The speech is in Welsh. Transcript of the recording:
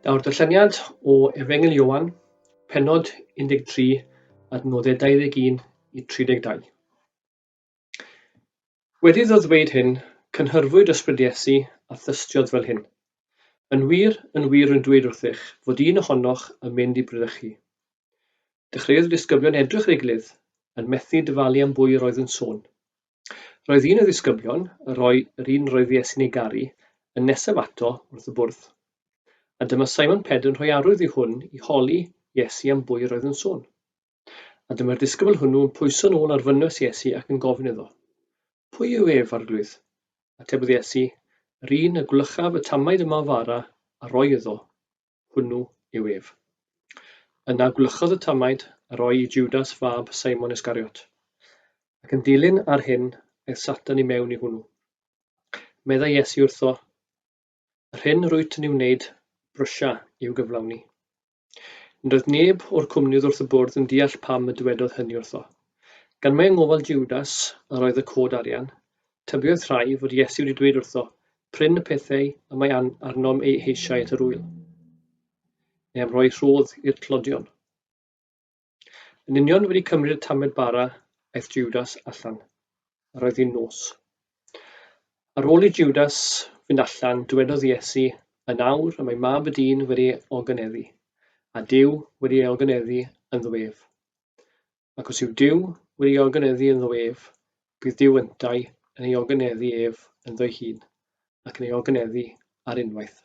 Daw'r darlleniad o Efengyl Ioan, pennod 13, adnoddau 21 i 32. Wedi iddo ddweud hyn, cynhyrfwyd ysbryd Iesu a thystiodd fel hyn, Yn wir, yn wir rwy'n dweud wrthych fod un ohonoch yn mynd i bradychu. Dechreuodd y disgyblion edrych ar ei gilydd, yn methu dyfalu am bwy yr oedd yn sôn. Roedd un o'i ddisgyblion, yr roi, yr un roedd Iesu'n ei garu, yn nesaf ato wrth y bwrdd. A dyma Simon Pedr yn rhoi arwydd i hwn i holi Iesu am bwy yr oedd yn sôn. A dyma'r disgybl hwnnw yn pwyso'n ôl ar fynwes Iesu ac yn gofyn iddo, Pwy yw ef, Arglwydd? Atebodd Iesu, Yr un y gwlychaf y tamaid yma o fara a roi iddo, hwnnw yw ef. Yna gwlychodd y tamaid a roi i Jwdas fab Simon Iscariot. Ac yn dilyn ar hyn, aeth Satan i mewn i hwnnw. Meddai Iesu wrtho, Yr hyn yr wyt yn ei wneud, brysia i'w gyflawni. Nid oedd neb o'r cwmni wrth y bwrdd yn deall pam y dywedodd hynny wrtho. Gan mai yng ngofal Jwdas yr oedd y cod arian, Tybiodd rhai fod Iesu wedi dweud wrtho, Pryn y pethau y mae arnom eu heisiau at yr ŵyl, neu am roi rhodd i'r tlodion. Yn union wedi cymryd y tamed bara, aeth Jwdas allan. Yr oedd hi'n nos. Ar ôl i Jwdas fynd allan, dywedodd Iesu, Yn awr y mae Mab y Dyn wedi ei ogoneddu, a Duw wedi ei ogoneddu ynddo ef. Ac os yw Duw wedi ei ogoneddu ynddo ef, bydd Duw yntau yn ei ogoneddu ef ynddo'i hun, ac yn ei ogoneddu ar unwaith.